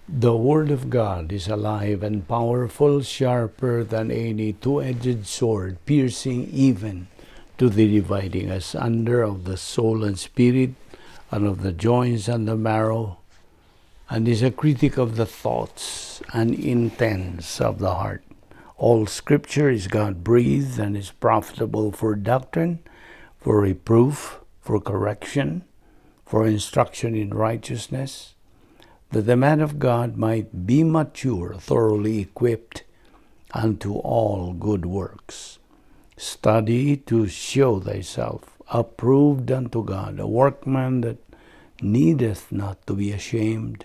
The Word of God is alive and powerful, sharper than any two-edged sword, piercing even to the dividing asunder of the soul and spirit, and of the joints and the marrow, and is a critic of the thoughts and intents of the heart. All Scripture is God-breathed and is profitable for doctrine, for reproof, for correction, for instruction in righteousness, that the man of God might be mature, thoroughly equipped unto all good works. Study to show thyself approved unto God, a workman that needeth not to be ashamed,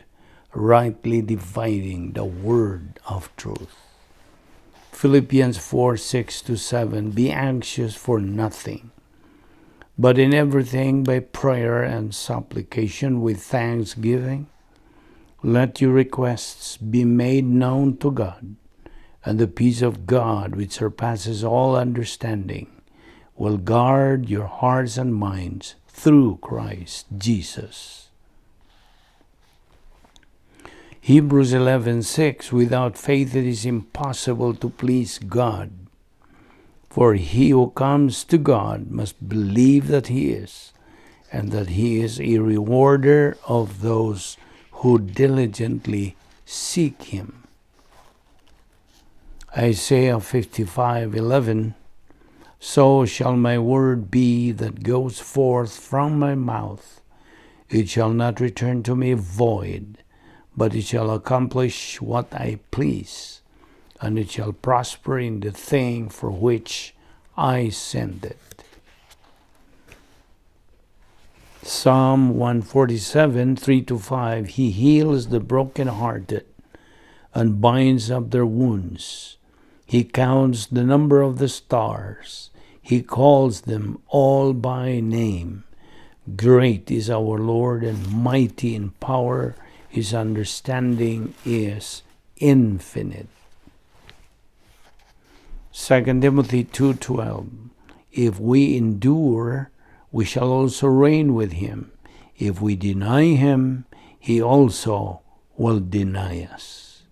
rightly dividing the word of truth. Philippians 4:6-7. Be anxious for nothing, but in everything by prayer and supplication with thanksgiving, let your requests be made known to God, and the peace of God, which surpasses all understanding, will guard your hearts and minds through Christ Jesus. Hebrews 11:6. Without faith it is impossible to please God. For he who comes to God must believe that he is, and that he is a rewarder of those who diligently seek him. Isaiah 55:11. So shall my word be that goes forth from my mouth. It shall not return to me void, but it shall accomplish what I please, and it shall prosper in the thing for which I send it. Psalm 147:3-5. He heals the brokenhearted and binds up their wounds. He counts the number of the stars. He calls them all by name. Great is our Lord and mighty in power. His understanding is infinite. 2 Timothy 2:12. If we endure, we shall also reign with him. If we deny him, he also will deny us.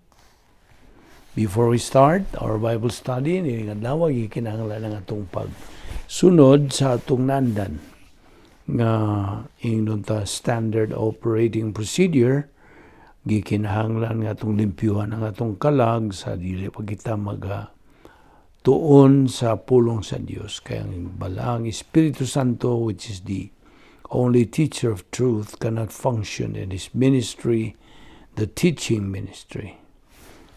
Before we start our Bible study, nining adlaw gikinahanglan ang atong pagsunod sa atong naandan nga ingnon ta standard operating procedure. Gikinahanglan nga atong limpyuhan ang atong kalag sa dili pa kita maga tuon sa pulong sa Dios, kay ang Balaang Espiritu Santo, which is the only teacher of truth, cannot function in his ministry, the teaching ministry,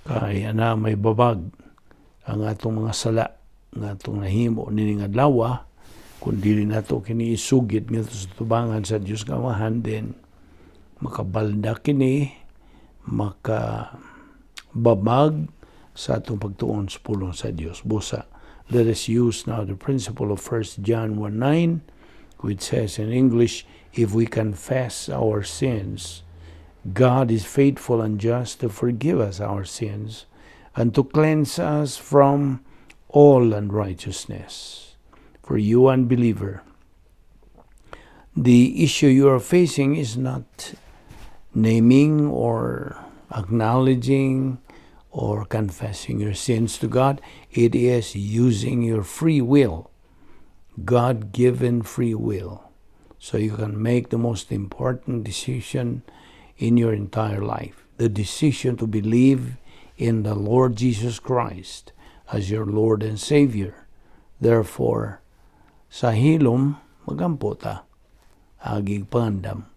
kay ana may babag ang atong mga sala nga atong nahimo nining adlaw. Kung dili nato kini isugid ngadto sa tubangan sa Dios nga Amahan, din makabalda kini, makababag sa atong pagtuon sa pulong sa Dios. Busa, let us use now the principle of 1 John 1:9, which says in English, "If we confess our sins, God is faithful and just to forgive us our sins and to cleanse us from all unrighteousness." For you, unbeliever, the issue you are facing is not naming or acknowledging or confessing your sins to God. It is using your free will, God-given free will, so you can make the most important decision in your entire life, the decision to believe in the Lord Jesus Christ as your Lord and Savior. Therefore, sa hilom, magampo ta, agig pangandam.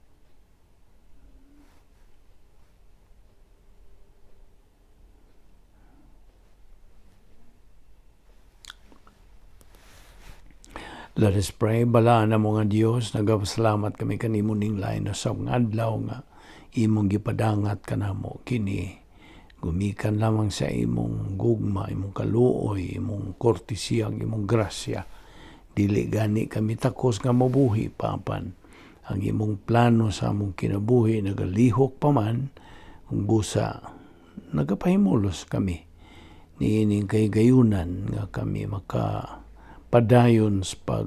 Let us pray. Balaan na mo nga Dios, nagapasalamat kami kanimo ning lain na sa adlaw nga imong gipadangat kanamo kini gumikan lamang sa imong gugma, imong kaluoy, imong kortesiya, imong grasya. Dili gani kami takos nga mabuhi papan ang imong plano sa among kinabuhi nagalihok pa man, kung busa nagapahimulos kami niining kahigayunan nga kami makapadayon sa pag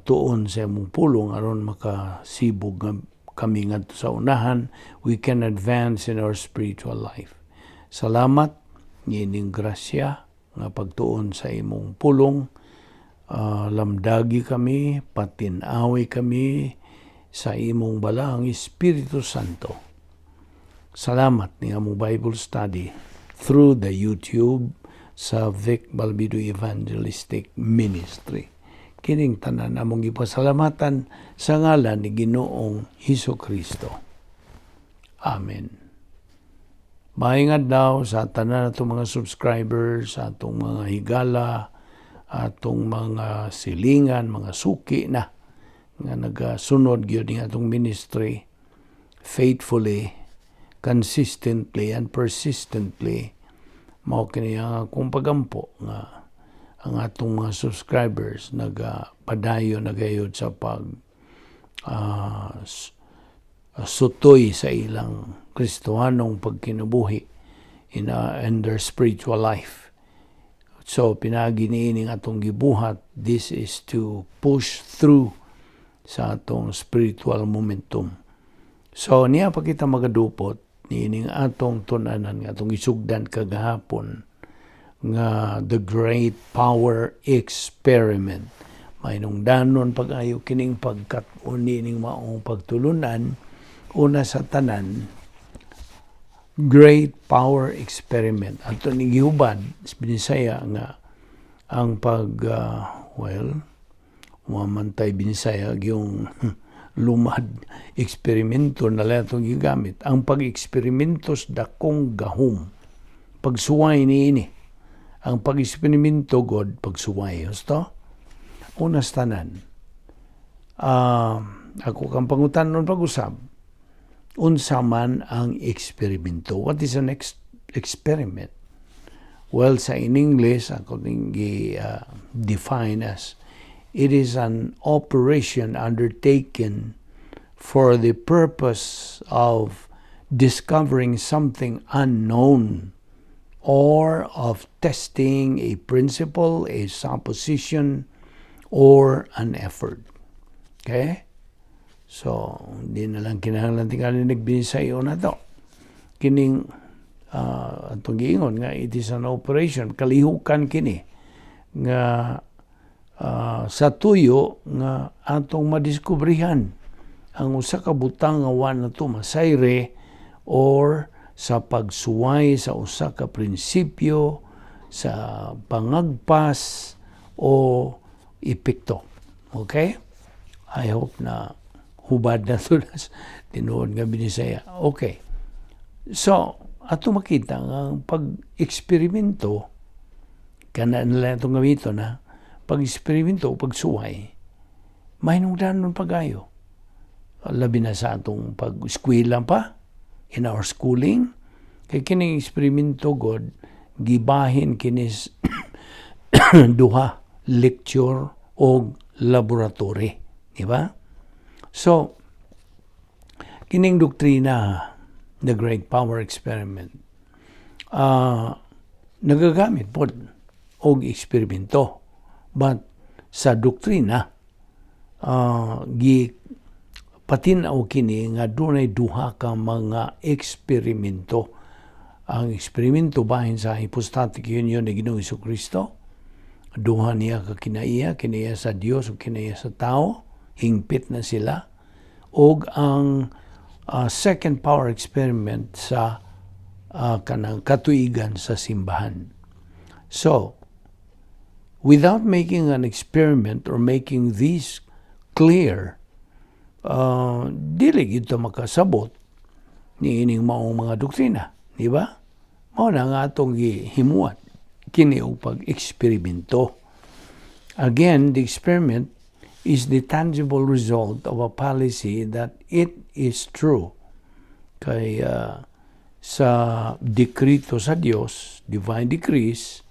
tuon sa imong pulong aron makasibog nga kami ngadto sa unahan, we can advance in our spiritual life. Salamat niining grasya nga pagtuon sa imong pulong. Lamdagi kami, patinawi kami sa imong balaang Espiritu Santo. Salamat ni among Bible study through the YouTube sa Vic Balbido Evangelistic Ministry. Kining tanan among gipasalamatan sa ngalan ni Ginoong Hesus Kristo. Amen. Maayong adlaw sa tanan atong mga subscribers, atong mga higala, atong mga silingan, mga suki na nga nagasunod gyud ning atong ministry faithfully, consistently and persistently. Mao kini ang akong pagampo nga ang atong mga subscribers nagapadayon na gayud sa pag sutoy sa ilang Kristohanong pagkinabuhi in their spiritual life. So pinaagi niining atong gibuhat, this is to push through sa atong spiritual momentum. So niya pa kita magadupot niining atong tun-anan nga atong isugdan kagahapon nga The Great Power Experiment. Mainungdanon pag-ayo kining pagkat-on niining maong pagtulunan. Una sa tanan, Great Power Experiment. Ato ni gihubad sa Binisaya nga ang pag well, wamantay Binisaya yung lumad, eksperimento na lang itong gigamit. Ang pag-eksperimento sa dakong gahom. Pagsuway niini. Ang pag-eksperimento god, pagsuway. Gusto? Una sa tanan. Ako kang pangutanon pag-usab. Unsa man ang eksperimento? What is an experiment? Well, sa in English, ako ning define as it is an operation undertaken for the purpose of discovering something unknown or of testing a principle, a supposition, or an effort. Okay? So, di na lang kinahanglan tingali nagbinisaya na to. Kining atong giingon nga it is an operation, kalihukan kini nga sa tuyo nga atong madiskubrihan ang usa ka butang nga wa na to masayre or sa pagsuway sa usa ka prinsipyo, sa pangagpas o epekto. Okay? I hope na hubad na to nas tinuod nga Binisaya. Okay. So, ato makita nga ang pag-eksperimento kana nila itong gamito na pag-eksperimento o pagsuway, mahinungdanon pag-ayo. Labi na sa atong pag-eskwela pa, in our schooling, kay kining eksperimento god, gibahin kinis duha, lecture o laboratory. Di ba? So, kining doktrina, the Great Power Experiment, nagagamit po og eksperimento. But sa doktrina, gi patin-aw kini nga dunay duha ka mga eksperimento. Ang eksperimento bahin sa hypostatic union ni Ginoong Kristo, duha niya ka kinaiya, kinaiya sa Dios ug kinaiya sa tao, hingpit na sila. Og ang second power experiment sa kanang katuigan sa simbahan. So, without making an experiment or making these clear, dili gyud ta makasabot ni ining maong mga doktrina, di ba? Mao na nga atong gihimuat kini og pag-eksperimento. Again, the experiment is the tangible result of a policy that it is true. Kay sa dekrito sa Dios, divine decrees,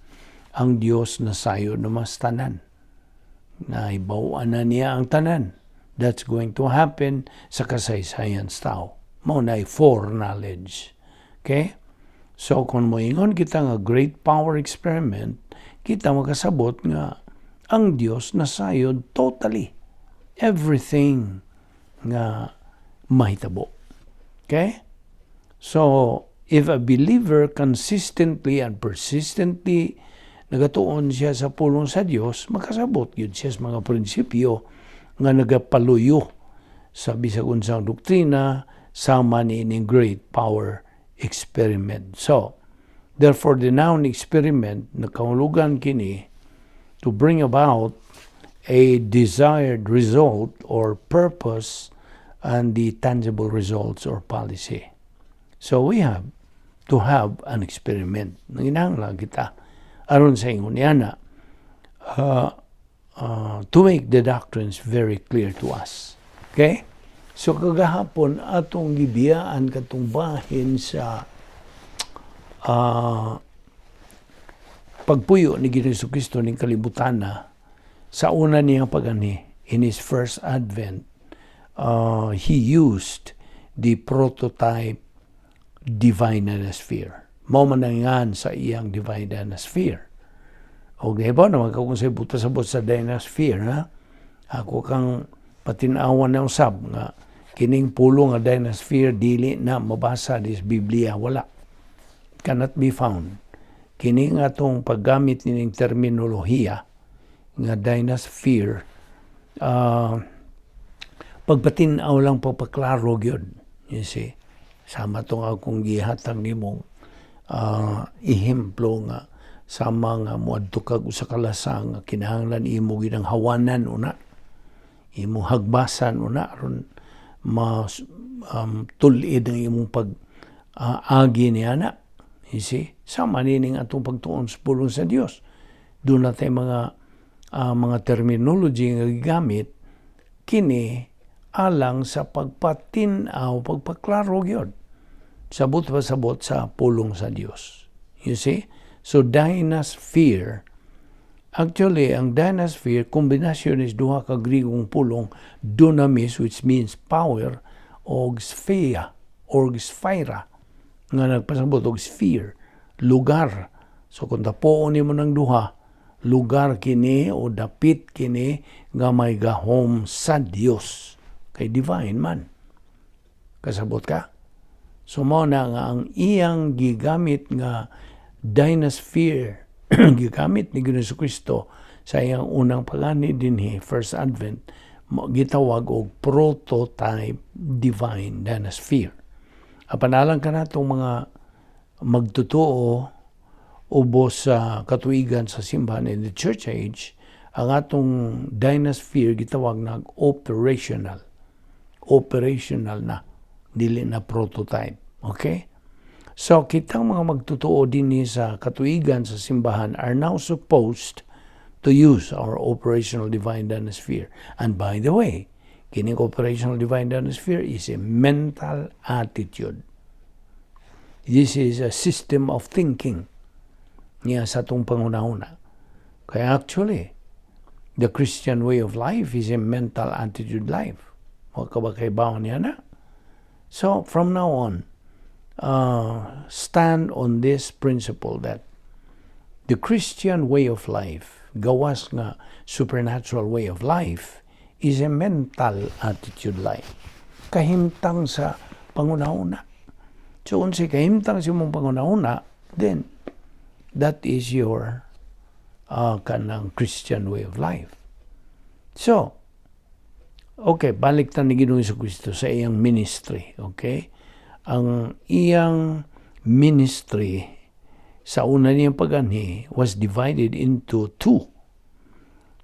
ang Dios nasayod na mas tanan. Nahibaw-an na niya ang tanan. That's going to happen sa kasaysayan sa tao. Mao na foreknowledge. Okay? So, kung moingon kita nga Great Power Experiment, kita makasabot nga ang Dios nasayod totally. Everything nga mahitabo. Okay? So, if a believer consistently and persistently nagatuon siya sa pulong sa Dios, makasabot gyud siya sa mga prinsipyo nga nagapaluyo sa bisag unsang doktrina sama niining great power experiment. So, therefore, the noun "experiment" nakahulugan kini to bring about a desired result or purpose and the tangible results or policy. So we have to have an experiment. Nanginahanglan kita aron sa ingon niya na to make the doctrines very clear to us. Okay? So kagahapon atong gibiyaan katong bahin sa pagpuyo ni Ginoong Kristo ning kalibutan na sa una niyang pag-anhi, in his first advent, he used the prototype divine sphere. Mao man ang sa iyang divine sphere. O ba naman ka kung sa buta sabot sa dynasphere, ha? Ako kang patinawan na usab nga kining pulo nga dynasphere dili na mabasa dis Biblia, wala. Cannot be found. Kini nga atong paggamit nining terminolohiya nga dynasphere, pagpatinaw lang, pagpaklaro gyud. You see? Sama tong akong gihatag nimong ehemplo nga sama nga moadto kag usa ka lasang nga kinahanglan imo ginang hawanan una, imo hagbasan una aron ma tul-id ang imong pag agi niya na. You see? Sama nining atong pagtuon sa pulong sa Dios, duna tay mga terminology nga gigamit kini alang sa pagpatin-aw, pagpaklaro gyud, sabot pa sabot sa pulong sa Dios. You see? So dynasphere, actually ang dynasphere kombinasyon is duha ka Grigong pulong, dunamis, which means power, og sphere or sphaira nga nagpasabot og sphere, lugar. So kung tapuon nimo ng duha, lugar kini o dapit kini nga may gahom sa Dios kay divine man. Kasabot ka? So mao na nga ang iyang gigamit nga dynasphere, gigamit ni Ginoong Kristo sa iyang unang pag-anhi dinhi, first advent, gitawag og prototype divine dynasphere. Apan alang kanatong mga magtotoo ubos sa katuigan sa simbahan in the church age, ang atong dynasphere gitawag nag operational. Operational na, dili na prototype. Okay? So, kitang mga magtotoo dinhi sa katuigan sa simbahan are now supposed to use our operational divine dynasphere. And by the way, kining operational divine dynasphere is a mental attitude. This is a system of thinking niya sa atong panghunahuna. Kaya actually, the Christian way of life is a mental attitude life. Wa ka ba kahibaw niya na? So, from now on, stand on this principle that the Christian way of life, gawas nga supernatural way of life, is a mental attitude life. Kahimtang sa panghunahuna. So, kung si kahimtang sa imong panghunahuna, then that is your kanang Christian way of life. So, okay, balik ta ni Ginoong Kristo sa iyang ministry, okay? Ang iyang ministry sa una niyang paganhi was divided into two.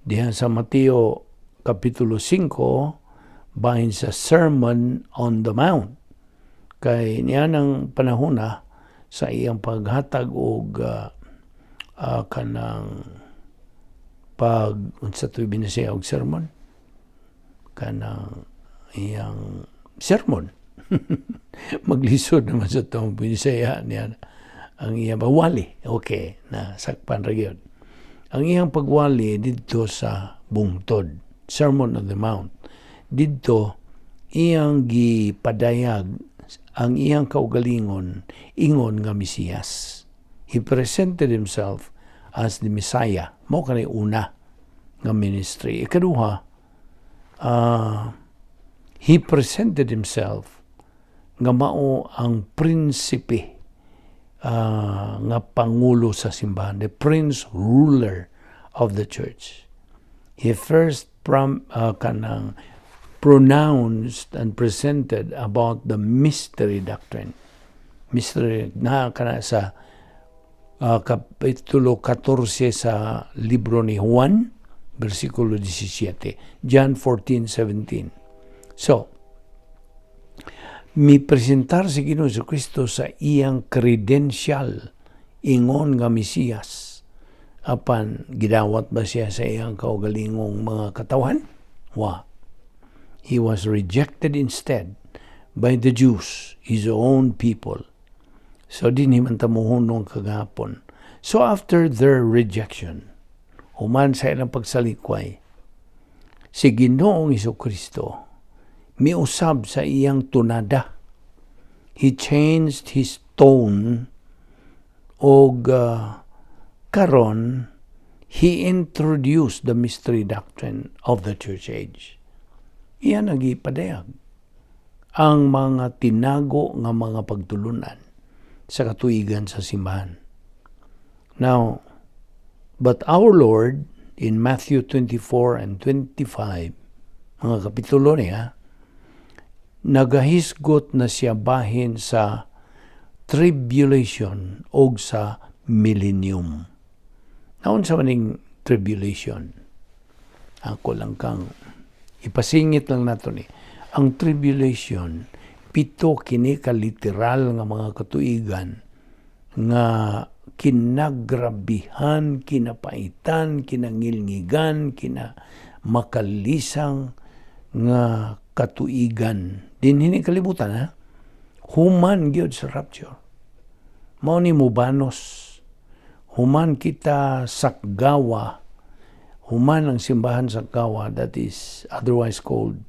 Diha sa Mateo Kapitulo 5, bahin sa Sermon on the Mount. Kay niya ng panahon na sa iyang paghatag og kanang pag unsa to'y binisaya og sermon, kanang iyang sermon, maglisod naman sa tong binisaya niya ang iyang pagwali. Okay na, sakpan ra gyud ang iyang pagwali didto sa bungtod, Sermon on the Mount. Didto iyang gipadayag ang iyang kaugalingon ingon nga Mesiyas. He presented himself as the Messiah. Mao kani una nga ministry. Ikaduha, He presented himself nga mao ang prinsipe nga pangulo sa simbahan, the prince ruler of the church. He first kanang pronounced and presented about the mystery doctrine. Mystery na kana sa Kapitulo 14 sa libro ni Juan, versikulo 17. John 14:17. So, mi presentar si Ginoong Kristo sa iyang credential ingon nga Mesiyas. Apan gidawat ba siya sa iyang kaugalingong mga katawhan? Wa. He was rejected instead by the Jews, his own people. So dinhi man ta muhunong kagahapon. So after their rejection, human sa ilang pagsalikway, si Ginoong Kristo miusab sa iyang tunada. He changed his tone og karon he introduced the mystery doctrine of the church age. Iya nagipadayag ang mga tinago nga mga pagtulunan sa katuigan sa simbahan. Now, but our Lord in Matthew 24 and 25, mga kapitulo niya, nagahisgot na siya bahin sa tribulation og sa millennium. Naunsa man ning tribulation? Ako lang kang ipasingit lang nato ni. Ang tribulation, 7 kini ka literal nga mga katuigan nga kinagrabihan, kinapaitan, kinangilngigan, kina makalisang nga katuigan. Dinhi ni kalibutan ha. Human gyud sa rapture. Mao ni mubanos. Human kita sakgawa, human ang simbahan sakgawa, that is otherwise called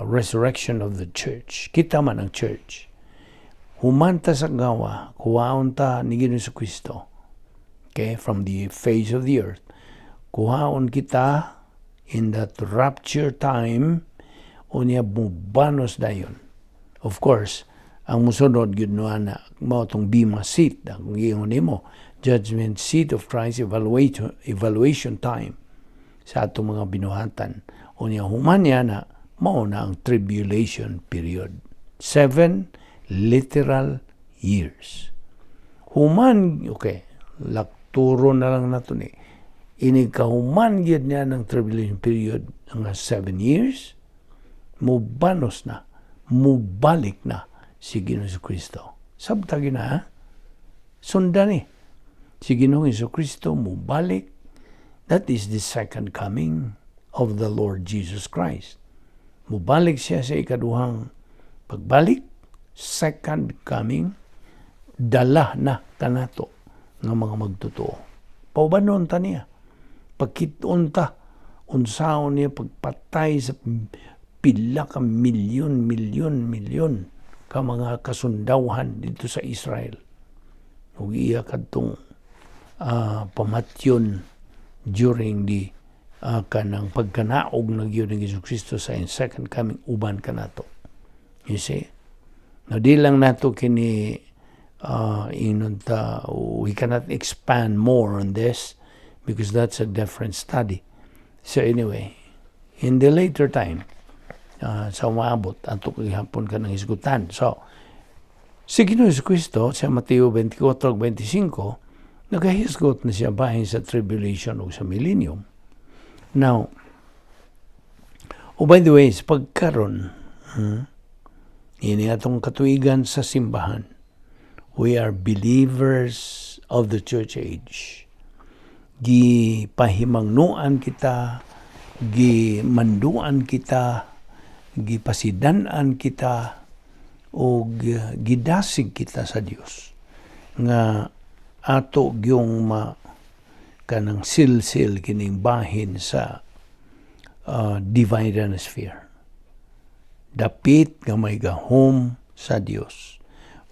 resurrection of the church. Kita man ang church. Human ta sakgawa, kuhaon ta ni Ginoong Kristo. Okay, from the face of the earth. Kuhaon kita in that rapture time, unya mubanos dayon. Of course, ang musunod gyud no ana mao tong bima seat ang giingon nimo, judgment seat of Christ, evaluation time sa atong mga binuhatan. Unya human niya na mao na ang tribulation period. 7 literal years. Human, okay, lakturo na lang nato ni. Inig kahuman gyud niya ng tribulation period nga 7 years, mubanos na, mubalik na si Ginoong Kristo. Sabta gyud na, ha? Sundan ni. Si Ginoong Kristo mubalik. That is the second coming of the Lord Jesus Christ. Mubalik siya sa ikaduhang pagbalik, second coming, dala na kanato nga mga magtotoo. Paubanon ta niya. Pagkit-on ta, unsaon niya pagpatay sa pila ka milyon, milyon, milyon ka mga kasundawhan dito sa Israel. Ug iya kadtong pamatyon during the kanang pagkanaog na gyud ni Hesus Kristo sa second coming uban kanato. You see? Now, di lang nato kini ingnon ta, we cannot expand more on this because that's a different study. So anyway, in the later time, sa umaabot, ato gihapon kanang hisgutan. So, si Ginoong Kristo sa Mateo 24 ug 25, nagahisgot na siya bahin sa tribulation o sa millennium. Now, oh, by the way, sa pagkaron, ini atong katuigan sa simbahan. We are believers of the church age. Gipahimangnuan kita, gimanduan kita, gipasidan-an kita, o gidasig kita sa Dios nga ato gyung ma kanang silsil kining bahin sa divine sphere. Dapit nga may gahom sa Dios.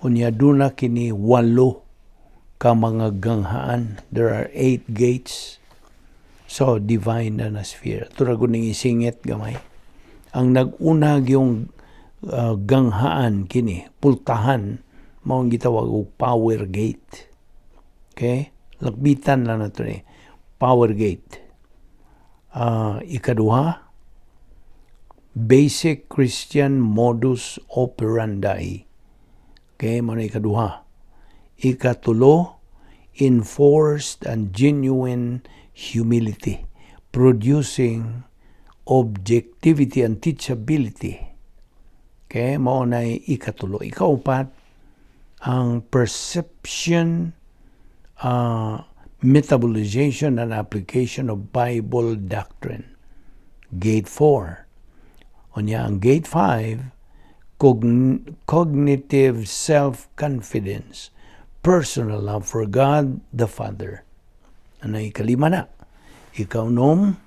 Unya duna kini 8 ka mga ganghaan. There are eight gates. So, divine na sphere. Tura ning isingit gamay. Ang nag-una yung ganghaan kini, pultahan, mao ang gitawag og power gate. Okay? Lakbitan lang nato ni power gate. Ikaduha, basic Christian modus operandi. Okay, mao na ikaduha. Ikatulo, enforced and genuine humility, producing objectivity and teachability. Okay, mao na ikatulo. Ikaupat, ang perception, metabolization and application of Bible doctrine. Gate 4. Unya ang gate 5, cognitive self-confidence, personal love for God the Father. Ano, ikalima na? Ikaunom,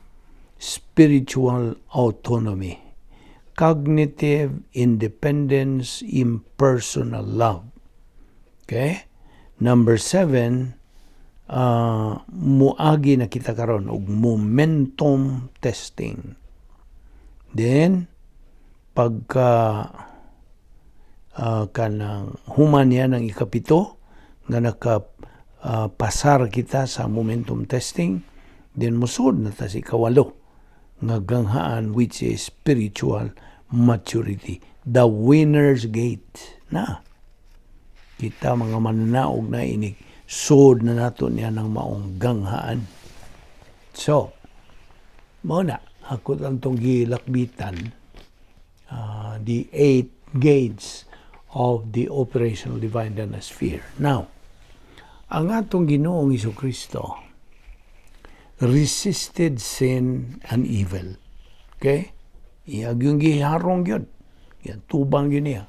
spiritual autonomy, cognitive independence, impersonal love. Okay? Number 7, muagi na kita karon og momentum testing. Then, pagka kanang human niya ng ikapito nga naka pasar kita sa momentum testing, then musod na ta sa ikawalo nga ganghaan, which is spiritual maturity, the winner's gate na. Kita mga mananaog na inig sud na nato niya ng maong ganghaan. So mao na ako lang tong gilakbitan, the eight gates of the operational divine sphere. Now, ang atong Ginoong Kristo resisted sin and evil. Okay? Iya gyud giharong gyud. Yan tubang gyud niya.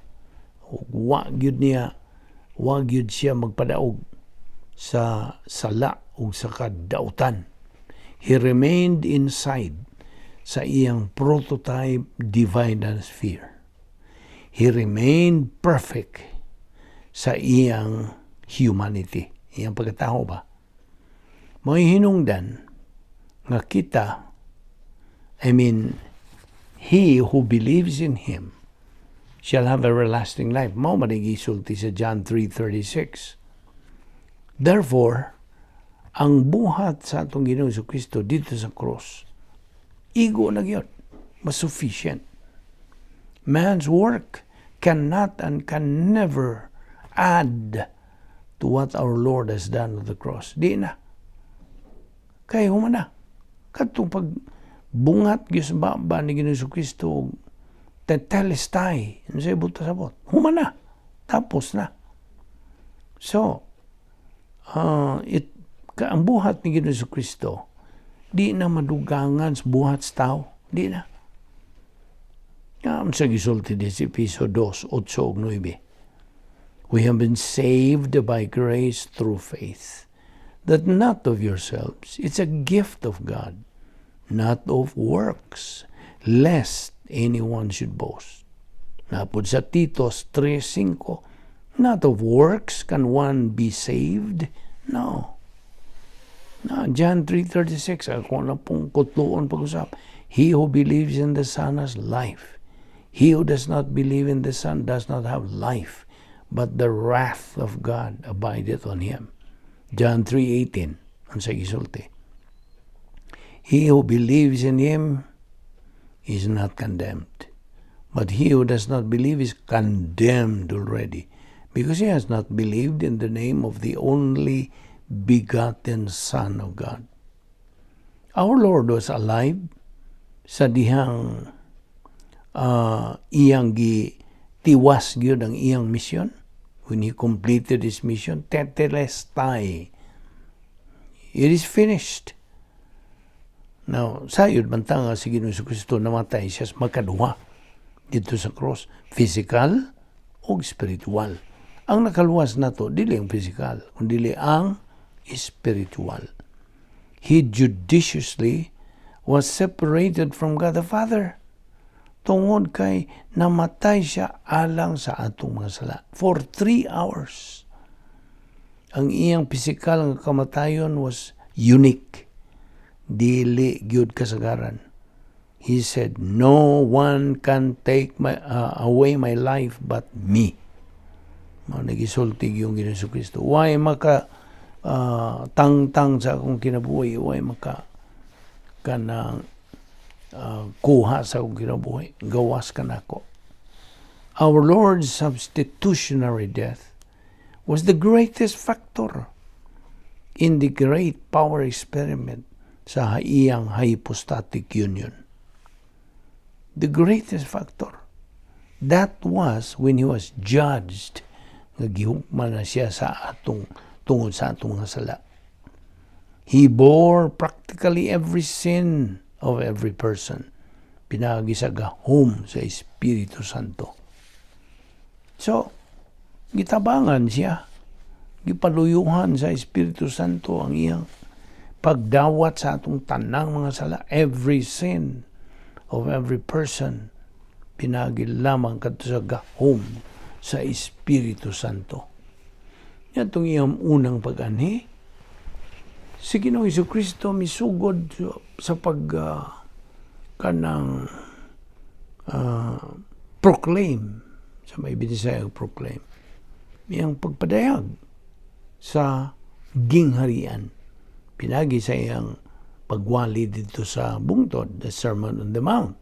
Ug wa gyud niya, wa gyud siya magpadaog sa sala ug sa kadautan. He remained inside sa iyang prototype divine sphere. He remained perfect sa iyang humanity. Iyang pagkatao ba? May hinungdan nga kita, I mean, he who believes in him shall have everlasting life. Mao man gisulti sa John 3:36. Therefore, ang buhat sa atong Ginoong Kristo dito sa cross, igo na gyud, mas sufficient. Man's work cannot and can never add to what our Lord has done on the cross. Di na. Kay human na. Katong pag bungat gyud sa baba ni Ginoong Kristo, tetelestai, ano sa ibot sabot. Human na. Tapos na. So, ang buhat ni Ginoong Kristo, di na madugangan sa buhat sa tao. Di na. Nga sa gisulti di sa Epeso 2, 8 ug 9. We have been saved by grace through faith, that not of yourselves, it's a gift of God, not of works, lest anyone should boast. Napod sa Titos 3:5, not of works can one be saved. No. Na, John 3:36, ako na pong kutluon pag-usap. He who believes in the Son has life. He who does not believe in the Son does not have life, but the wrath of God abideth on him. John 3:18, ang sa gisulti. He who believes in him is not condemned. But he who does not believe is condemned already, because he has not believed in the name of the only begotten Son of God. Our Lord was alive sa dihang iyang gitiwas gyud ang iyang mission. When he completed his mission, tetelestai, it is finished. Now, sayod man ta nga si Ginoong Kristo namatay siya sa makaduha dito sa cross, physical o spiritual. Ang nakaluwas nato dili ang physical, kundi ang spiritual. He judiciously was separated from God the Father tungod kay namatay siya alang sa atong mga sala for 3 hours. Ang iyang pisikal nga kamatayon was unique. Dili gyud kasagaran. He said, "No one can take away my life but me." Mao nagisulti yung Ginoong Kristo. Way maka tangtang sa akong kinabuhi, way maka kanang kuha sa akong kinabuhi. Gawas kanako. Our Lord's substitutionary death was the greatest factor in the great power experiment sa iyang hypostatic union. The greatest factor. That was when he was judged nga gihukman na siya sa atong tungod sa atong mga sala. He bore practically every sin of every person. Pinaagi sa gahom sa Espiritu Santo. So, gitabangan siya. Gipaluyuhan sa Espiritu Santo ang iyang pagdawat sa atong tanang mga sala. Every sin of every person, pinaagi lamang kadto sa gahom sa Espiritu Santo. Yan itong iyang unang pag-anhi. Si Ginoong Kristo misugod sa pag kanang proclaim, sa may Binisaya proclaim, iyang pagpadayag sa gingharian. Pinaagi sa iyang pagwali dito sa bungtod, the Sermon on the Mount.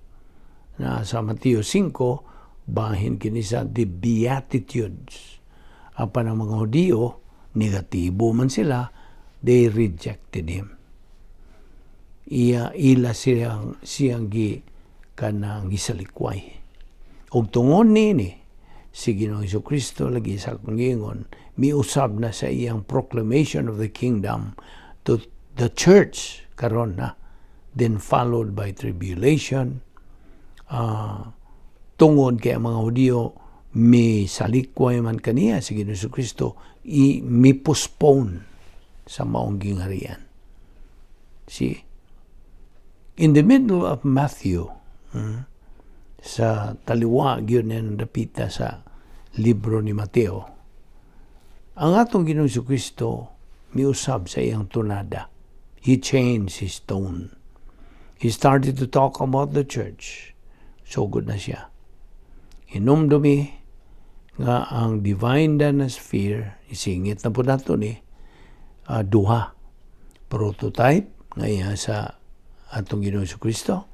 Na sa Mateo 5, bahin kini sa the Beatitudes. Apan ang mga Hudiyo, negatibo man sila, they rejected him. Iya ila siyang gi kanang gisalikway. Ug tungod niini, si Ginoong Kristo lagi sa akong giingon, miusab na sa iyang proclamation of the kingdom to the church karon na, then followed by tribulation, tungod kay ang mga Hudiyo mi salikway man kaniya, si Ginoong Kristo i mi postpone sa maong gingharian. See? In the middle of Matthew, sa taliwa gyud na dapita sa libro ni Mateo, ang atong Ginoong Kristo miusab sa iyang tunada. He changed his tone. He started to talk about the church. Sugod na siya. Hinumdumi nga ang divine dynasphere, isingit na po nato ni, duha. Prototype, nga iya sa atong Ginoong Kristo,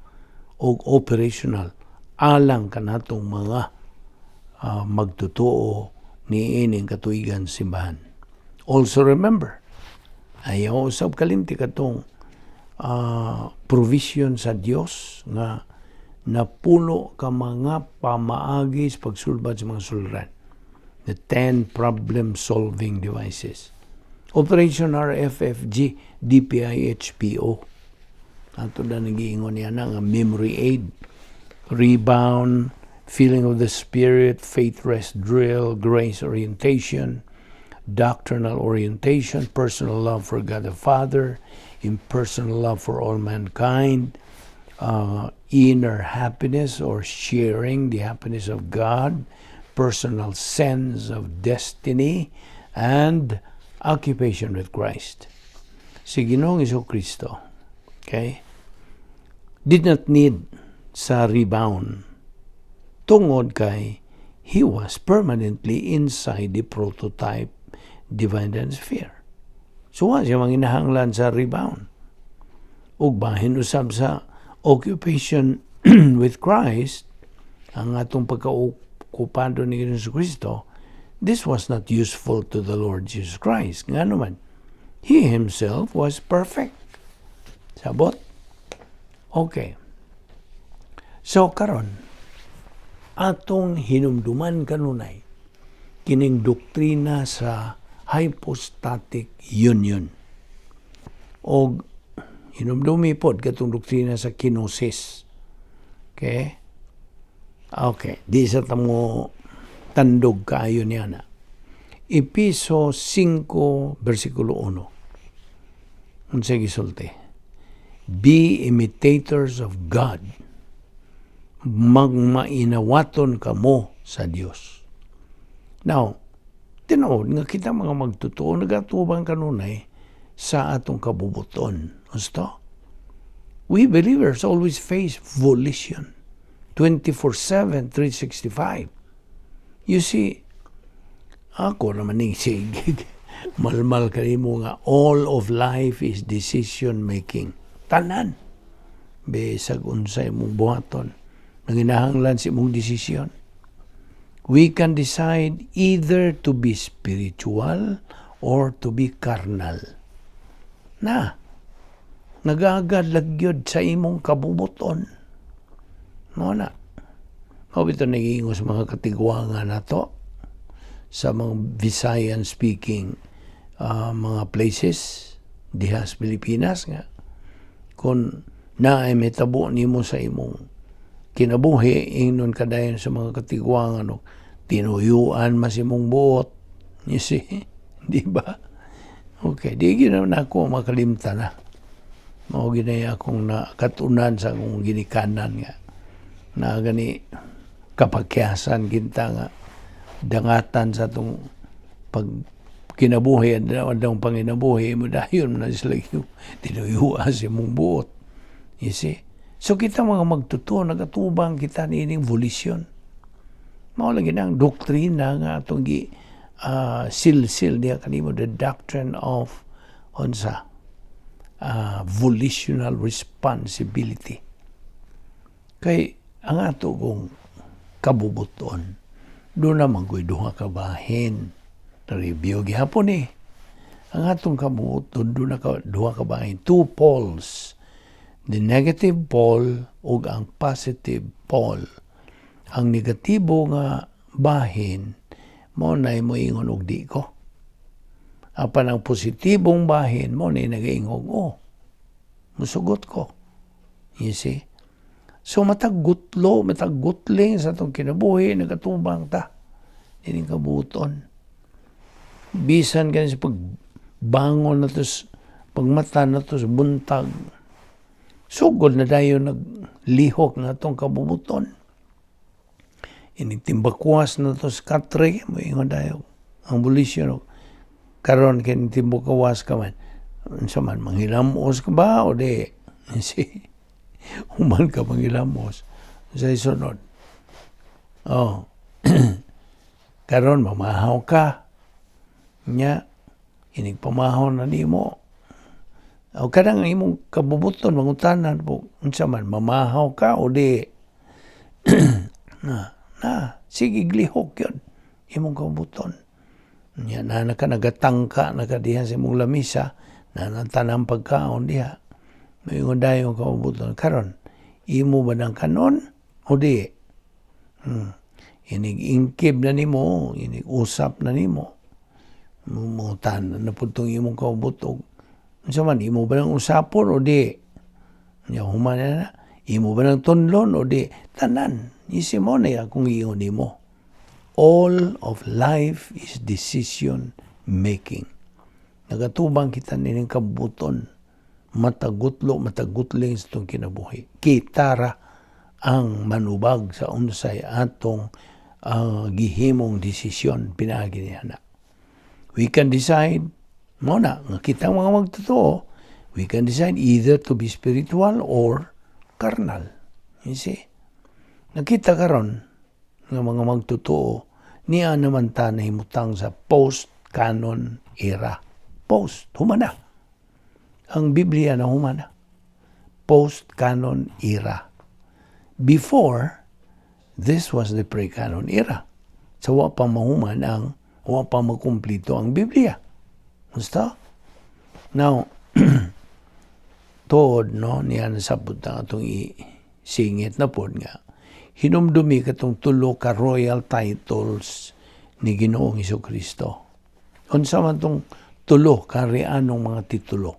o operational, alang kanatong mga magtotoo ni ining katuigan simbahan. Also remember, ayaw usab kalimti katong provision sa Dios nga napulo ka mga pamaagi sa pagsulbad sa mga sulran. The 10 problem-solving devices. Operation RFFG DPIHPO. Ato na nagiingon niya na nga memory aid, rebound, feeling of the spirit, faith rest drill, grace orientation, doctrinal orientation, personal love for God the Father, impersonal love for all mankind, inner happiness or sharing the happiness of God, personal sense of destiny, and occupation with Christ. Si Ginoong Kristo, okay, did not need sa rebound tungod kay he was permanently inside the prototype divine sphere. So, wa siya manginahanglan sa rebound. Ug bahin usab sa occupation with Christ, ang atong pagkaokupado ni Ginoong Kristo, this was not useful to the Lord Jesus Christ. Nga naman, he himself was perfect. Sabot? Okay. So, karon atong hinumduman kanunay kining doktrina sa hypostatic union. Og hinumdumi pod katong doktrina sa kenosis. Okay? Okay, di sa tamo tandog kaayo niya na. Epeso 5 versikulo 1. Unsa gisulti? "Be imitators of God." Magmainawaton kamo sa Dios. Now, tinuod nga kita mga magtotoo nagatubang kanunay sa atong kabubuton. Gusto? We believers always face volition 24/7, 365. You see, ako naman ning sige malmal kanimo nga all of life is decision making. Tanan. Bisag unsay imong buhaton, nanginahanglan sa imong desisyon. We can decide either to be spiritual or to be carnal. Na, nagagad lagyod sa imong kabubuton. Mao na. Mao bitaw nag-iingon sa mga katigwangan nato sa mga Visayan speaking mga places diha sa Pilipinas nga kung naay mitabo nimo sa imong kinabuhi, ingnon kadayon sa mga katigwangan og tinuyuan mas imong buot. You see? Di ba? Okay, di gyud na ako makalimtan na. Mao ginay akong nakatunan sa akong ginikanan nga na gani kapagyasan kinta nga dangatan sa atong pag kinabuhi, adlaw panginabuhi mo, dayon na sila yung tinuyuan sa imong buot. You see? So kita mga magtotoo, nagatubang kita niining volition. Mao lagi nang doktrina nga atong gi silsil niya kanimo, the doctrine of unsa, volitional responsibility. Kay ang ato kong kabubuton, doon naman ko'y duha ka bahin. Na-review gihapon eh. Ang atong kabubuton, doon na ka, duha ka bahin. Two poles. The negative pole ug ang positive pole. Ang negatibo nga bahin, mao na moingon og di ko. Apan ang positibong bahin, mao na nagaingog, "Oh, musugot ko." You see? So matag gutlo, matag gutling sa atong kinabuhi, nagatubang ta ining kabuton. Bisan gani sa pagbangon na to, pagmata na to sa buntag, sugod na dayon naglihok na atong kabubuton. Inig timbakwas na to sa katre, moingon dayon ang volition, "Karon kay timbakawas ka man, unsa man, manghilamos ka ba o di?" You see? Human ka manghilamos sa sunod. Oh. Karon mamahaw ka. Nya inig pamahaw na nimo. O kanang imong kabubuton mangutanan po, unsa man, mamahaw ka o di? Na, na sige glihok yun imong kabubuton. Nya na ka nagatangka na ka diha sa imong lamisa, na tanang pagkaon diha. Moingon dayon kabubuton, "Karon imo ba nang kanon o di?" Inig ingkib na nimo, inig usap na nimo. Mangutana na pud tong imong kabubuton. "Unsa man, imo ba nang usapon o di?" Nya human na, imo ba nang tunlon o di? Tanan. Isi mo na akong giingon nimo. All of life is decision making. Nagatubang kita nining kabubuton. Matagutlo, matagutling sa itong kinabuhi. Kita ra ang manubag sa unsay atong gihimong desisyon pinaagi niya na. We can decide, mao na, nga kitang mga magtotoo, we can decide either to be spiritual or carnal. You see? Nakita karon nga mga magtotoo, niya naman ta nahimutang sa post-canon era. Post, humana. Ang Biblia na humana. Post-canon era. Before, this was the pre-canon era. So, wa pa mahuman ang, wa pa makumplito ang Biblia. Gusto? Now, tuod, no, niya nasabot na atong isingit na pod nga, hinumdumi katong tulo ka royal titles ni Ginoong Kristo. Unsa man tong tulo ka rianong mga titulo?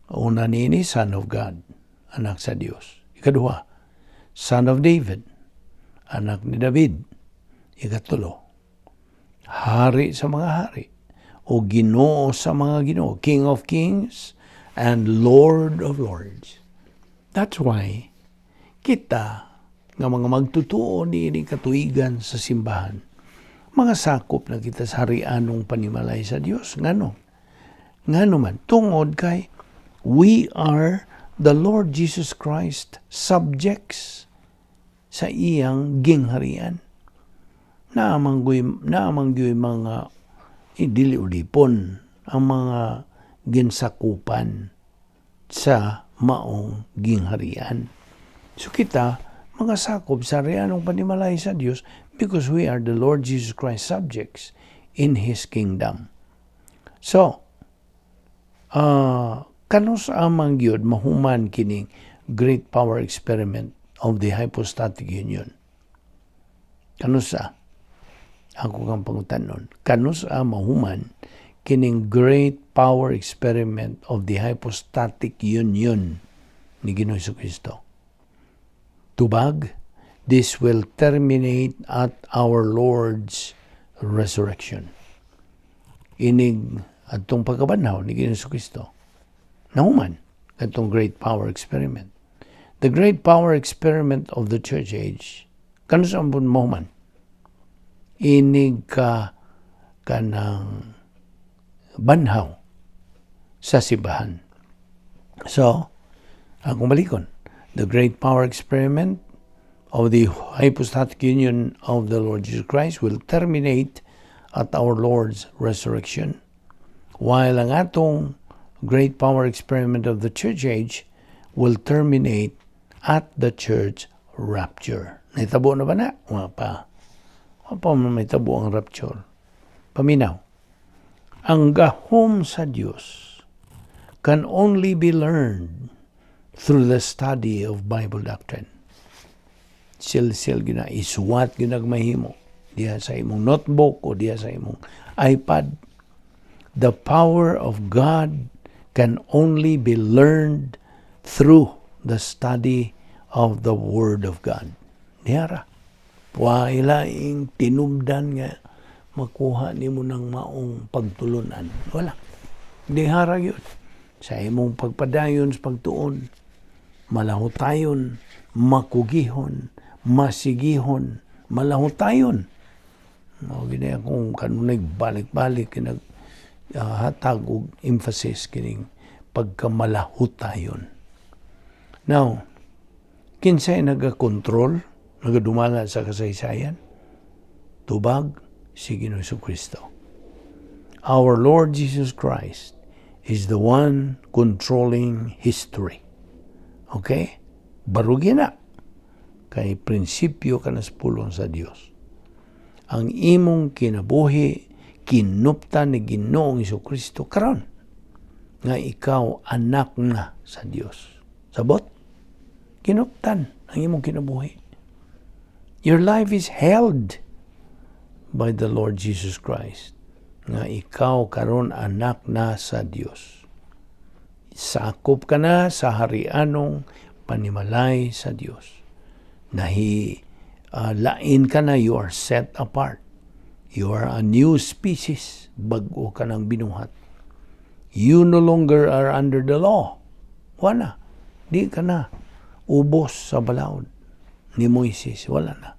Una niini, Son of God, anak sa Dios. Ikaduha, Son of David, anak ni David. Ikatulo, Hari sa mga hari o Ginoo sa mga Ginoo, King of Kings and Lord of Lords. That's why kita nga mga magtutuo niini katuigan sa simbahan, mga sakop na kita sa harianong panimalay sa Dios. Ngano? Ngano man? Tungod kay we are the Lord Jesus Christ subjects sa iyang gingharian. Naamang guy mga dili ulipon, ang mga ginsakupan sa maong gingharian. So kita, mga sakop sa harianong panimalay sa Dios because we are the Lord Jesus Christ subjects in His kingdom. So, kanus-a man gyud mahuman kining great power experiment of the hypostatic union? Kanus-a? Ako kang pangutanon. Kanus-a mahuman kining great power experiment of the hypostatic union ni Ginoong Kristo? Tubag, this will terminate at our Lord's resurrection. Inig atong pagkabanhaw ni Ginoong Kristo. Nahuman atong great power experiment. The great power experiment of the church age. Kanus-a pud mahuman? Inig ka kanang banhaw sa simbahan. So, akong balikon, the great power experiment of the hypostatic union of the Lord Jesus Christ will terminate at our Lord's resurrection, while ang atong great power experiment of the church age will terminate at the church rapture. Nahitabo na ba na? Wa pa. Wa pa man mahitabo ang rapture. Paminaw. Ang gahom sa Dios can only be learned through the study of Bible doctrine. Sil-sil gina, isuwat ginag mahimo diha sa imong notebook o diha sa imong iPad. The power of God can only be learned through the study of the Word of God. Dihara. Wailaing tinubdan nga makuha nimo ng maong pagtulunan. Wala. Dihara yun. Sa imong pagpadayon sa pagtuon, malahutayon, makugihon, masigihon, malahutayon. Mao gini akong kanunay balik-balik kinag hatag og emphasis kining pagkamalahutayon. Now, kinsay nagakontrol, nagadumala sa kasaysayan? Tubag, si Ginoong Kristo. Our Lord Jesus Christ is the one controlling history. Okay? Barugi na. Kay prinsipyo ka na sa pulong sa Dios. Ang imong kinabuhi kinuptan ni Ginoong Kristo karon nga ikaw anak na sa Dios. Sabot? Kinuptan ang imong kinabuhi. Your life is held by the Lord Jesus Christ nga ikaw karon anak na sa Dios. Sakop ka na sa harianong panimalay sa Dios. Nahi lain ka na, you are set apart. You are a new species, bag-o ka ng binuhat. You no longer are under the law. Wala. Di ka na ubos sa balaod ni Moises. Wala na.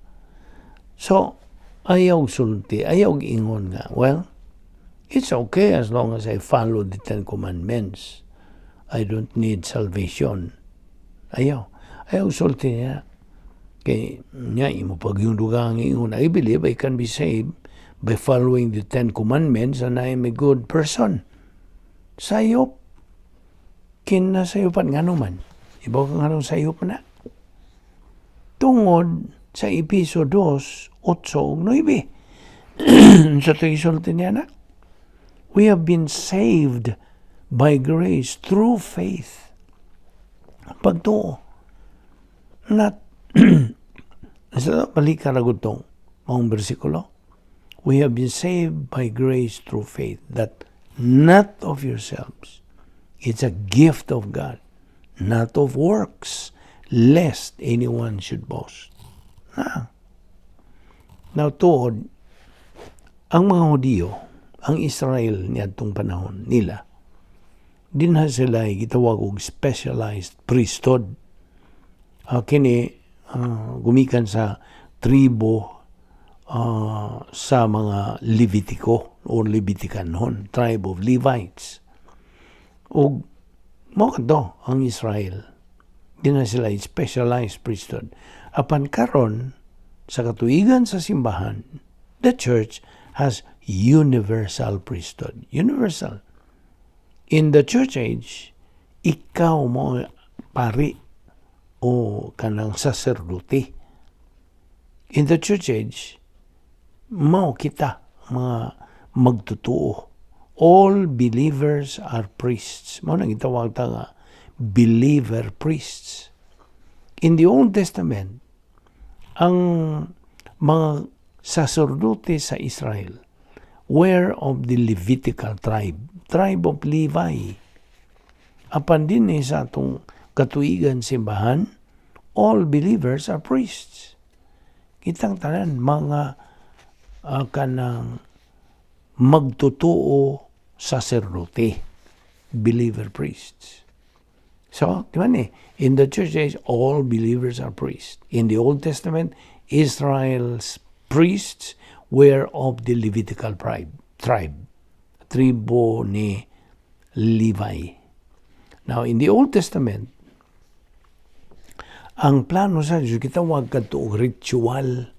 So, ayaw sulti, ayaw ingon nga, "Well, it's okay as long as I follow the Ten Commandments. I don't need salvation." Ayaw. Ayaw sulti niya. Kay niya, imo pag yung dugang ingon, "I believe I can be saved by following the Ten Commandments and I am a good person." Sayop. Kinasayupan nga naman. Ibaw ka nga nung sayop na. Tungod sa Episo 2, 8 ug 9. Sa ito isulti niya na, we have been saved by grace through faith. Pagtuo. Not, sa balik ka na gutong maong bersikulo. We have been saved by grace through faith, that not of yourselves. It's a gift of God, not of works, lest anyone should boast. Ah. Now, tuod, ang mga Hudiyo, ang Israel niadtong panahon nila, dinha sila gitawag og specialized priesthood. Kini gumikan sa tribo sa mga Levitico o Leviticanhon, tribe of Levites. Ug mao kadto ang Israel. Di na sila specialized priesthood. Apan karon sa katuigan sa simbahan, the church has universal priesthood. Universal. In the church age, ikaw mo pari o kanang saserdote. In the church age, mao kita mga magtotoo. All believers are priests. Mao nang gitawag ta nga believer priests. In the Old Testament, ang mga saserdote sa Israel were of the Levitical tribe, tribe of Levi. Apan dinhi sa atong katuigan simbahan, all believers are priests. Kitang tanan mga kanang magtotoo saserdote, believer priests. So, di ba ni? In the church age, all believers are priests. In the Old Testament, Israel's priests were of the Levitical tribe, tribo ni Levi. Now, in the Old Testament, ang plano sa Diyos, gitawag kadto og ritual.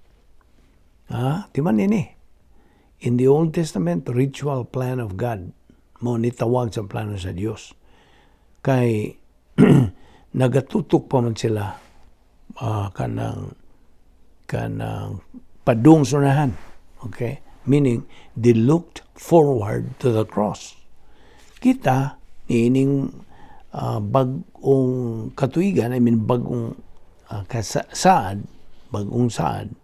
Ha? Di man ini? In the Old Testament, ritual plan of God. Mao ni tawag sa plano sa Dios. Kay nagatutok pa man sila kanang padung sunahan. Okay? Meaning, they looked forward to the cross. Kita, niining bag-ong katuigan, I mean, bag-ong saad, bag-ong saad,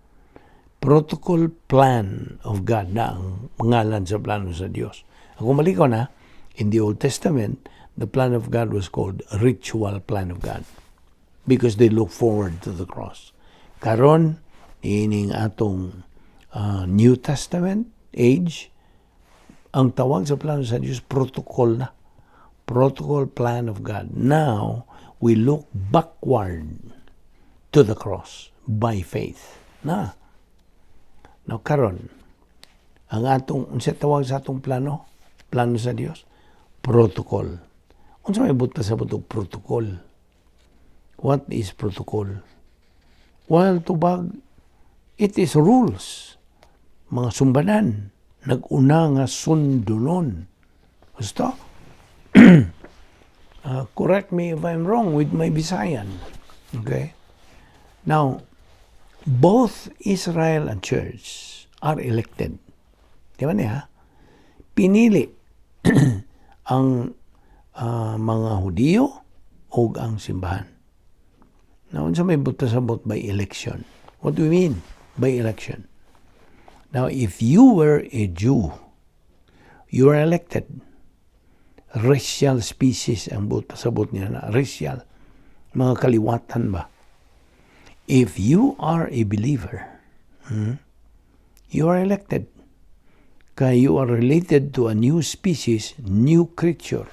protocol plan of God na ang ngalan sa plano sa Dios. Ako malikaw na, in the Old Testament, the plan of God was called ritual plan of God because they look forward to the cross. Karon, ining atong New Testament age, ang tawag sa plano sa Diyos, protocol na. Protocol plan of God. Now, we look backward to the cross by faith. Na. Now, karon, ang atong, unsa tawag sa atong plano? Plano sa Dios? Protocol. Unsa may buot pasabot og protocol? What is protocol? Well, tubag, it is rules. Mga sumbanan. Nag-una nga sundunon. Gusto? Correct me if I'm wrong with my Bisayan. Okay? Now, both Israel and church are elected. Di ba niya? Pinili ang mga Hudiyo o ang simbahan. Now, unsa may buot pasabot by election? What do we mean by election? Now, if you were a Jew, you are elected. Racial species ang buot pasabot niya na. Racial. Mga kaliwatan ba? If you are a believer, you are elected. Kay you are related to a new species, new creature.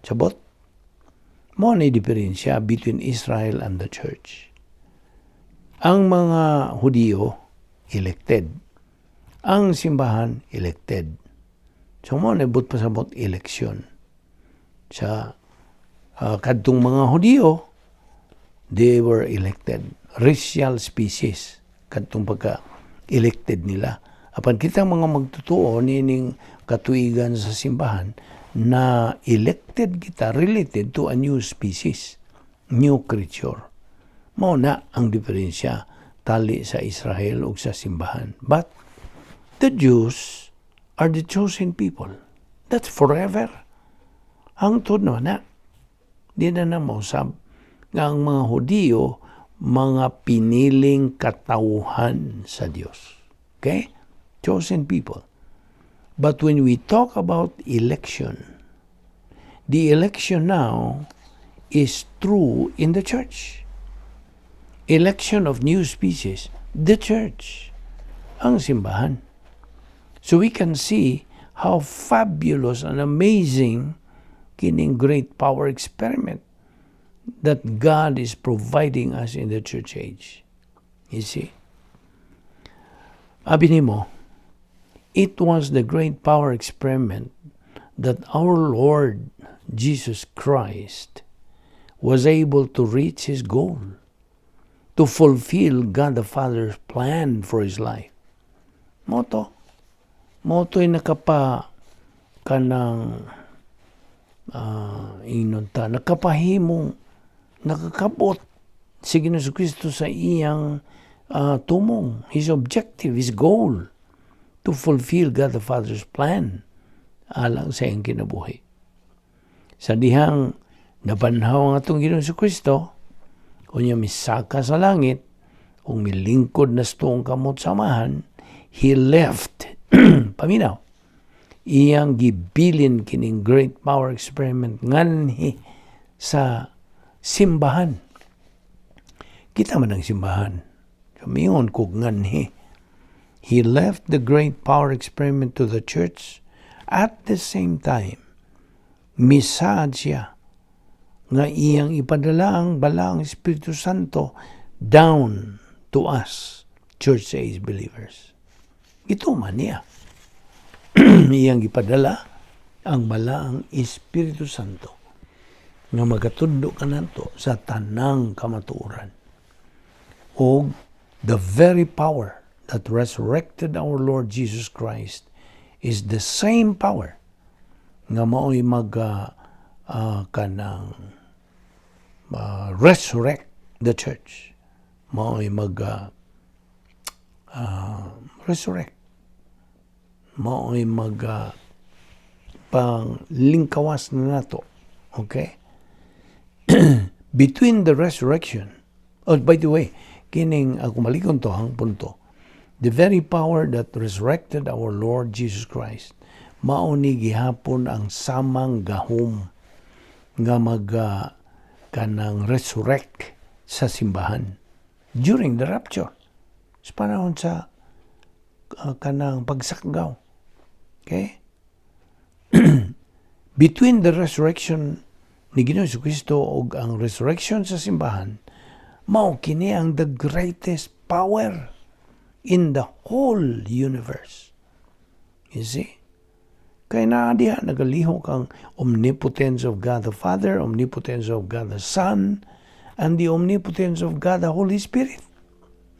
Sabot? Mao ni diferensya between Israel and the church. Ang mga Hudiyo, elected. Ang simbahan, elected. So mao ni buot pasabot election. Sa kadtong mga Hudiyo, they were elected. Racial species kadtong pagka elected nila. Apan kita mga magtotoo nining katuigan sa simbahan na elected kita related to a new species, new creature. Mao na ang diferensya tali sa Israel ug sa simbahan. But the Jews are the chosen people. That's forever. Hangtod no na. Di na na mausab nga ang mga Hudiyo mga piniling katawhan sa Dios. Okay? Chosen people. But when we talk about election, the election now is true in the church. Election of new species, the church, ang simbahan. So we can see how fabulous and amazing kining great power experiment that God is providing us in the church age. You see? Abi nimo, it was the great power experiment that our Lord Jesus Christ was able to reach his goal, to fulfill God the Father's plan for his life. Mao to. Mao to'y nakapa kanang ingnon ta, nakapahimong nakakabot si Ginoong Kristo sa iyang tumong, his objective, his goal, to fulfill God the Father's plan alang sa iyang kinabuhi. Sa dihang nabanhaw ang atong Ginoong Kristo, unya misaka sa langit, ug milingkod na sa tuong kamot sa Amahan, he left, paminaw, iyang gibilin kining great power experiment nganhi sa simbahan. Kita man ang simbahan. Kamiyon kog nganhi. He left the great power experiment to the church. At the same time, misaad siya nga iyang ipadala ang Balaang Espiritu Santo down to us, church age believers. Ito man niya. Iyang gipadala ang Balaang Espiritu Santo nga magatudlo kanato sa tanang kamatuoran. Og the very power that resurrected our Lord Jesus Christ is the same power nga mao'y mag kanang resurrect the church. Mao'y mag resurrect. Mao'y mag panglingkawas na nato. Okay? Between the resurrection, oh, by the way, kining ako malikon to ang punto. The very power that resurrected our Lord Jesus Christ, mao ni gihapon ang samang gahom nga mag kanang resurrect sa simbahan during the rapture, sa panahon sa kanang pagsakgaw. Okay? Between the resurrection ni Ginoong Kristo ug ang resurrection sa simbahan, mao kini ang the greatest power in the whole universe. You see? Kay naa diha nagalihok ang omnipotence of God the Father, omnipotence of God the Son, and the omnipotence of God the Holy Spirit.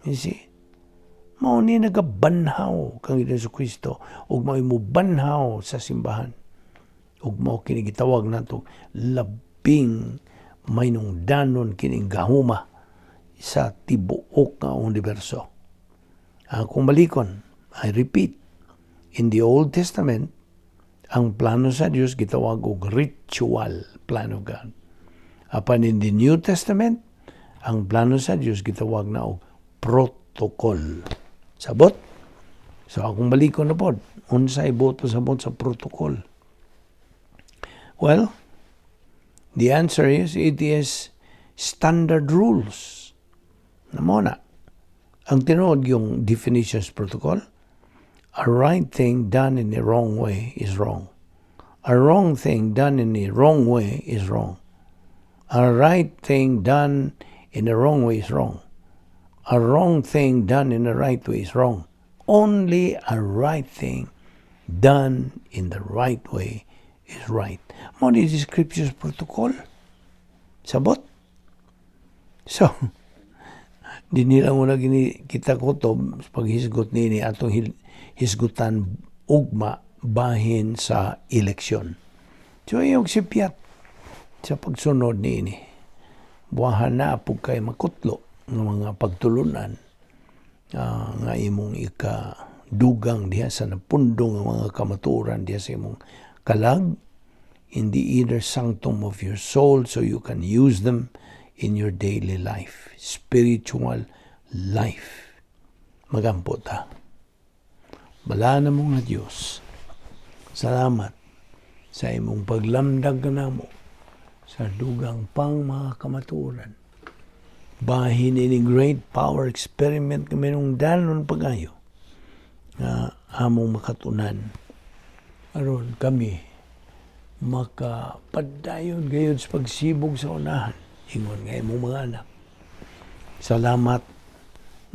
You see? Mao ni nagabanhaw kang Ginoong Kristo ug mao mobanhaw sa simbahan. Ug mao kini gitawag nato labing mahinungdanon kining gahuma sa tibuok nga universo. Kung balikon, I repeat, in the Old Testament, ang plano sa Dios gitawag og ritual plan of God. Apan in the New Testament, ang plano sa Dios gitawag na og protocol. Sabot? So akong balikon na pod, unsay buot pasabot sa protocol? Well, the answer is it is standard rules. Mao na. Ang tinuod yung definitions protocol, a right thing done in the wrong way is wrong. A wrong thing done in the wrong way is wrong. A right thing done in the wrong way is wrong. A wrong thing done in the right way is wrong. Only a right thing done in the right way is right. Mao ni scriptures protocol. Sabot? So, di nila muna gini kita kutob paghisgot nini atong hisgutan ugma bahin sa eleksyon. So ayaw sipyat sa pagsunod niini. Buwahan na pug kay makutlo ng mga pagtulunan nga imong ika dugang diha sa napundong nga mga kamatuoran diha sa imong kalag, in the inner sanctum of your soul, so you can use them in your daily life, spiritual life. Magampo ta. Balaan mo nga Diyos, salamat sa imong paglamdag namo sa dugang pang mga kamatuoran. Bahin ini great power experiment nga mahinungdanon pag-ayo nga among makatunan aron kami makapadayon gayud sa pagsibog sa unahan ingon nga imong mga anak. Salamat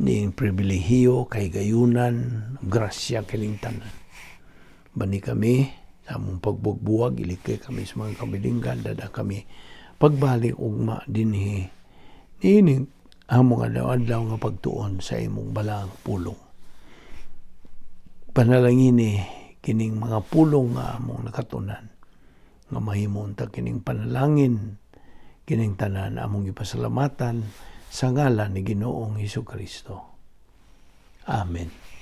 ning pribilehiyo kay gayunan, grasya kining tanan. Bani kami sa among pagbuwag-buwag, ilikay kami sa mga kabilinggan, dada kami Pagbalik ugma dinhi niining among adlaw-adlaw nga pagtuon sa imong balaang pulong. Panalangini kining mga pulong nga among nakatunan nga mahimo unta kining panalangin, kining tanan among gipasalamatan sa ngalan ni Ginoong Hesus Kristo. Amen.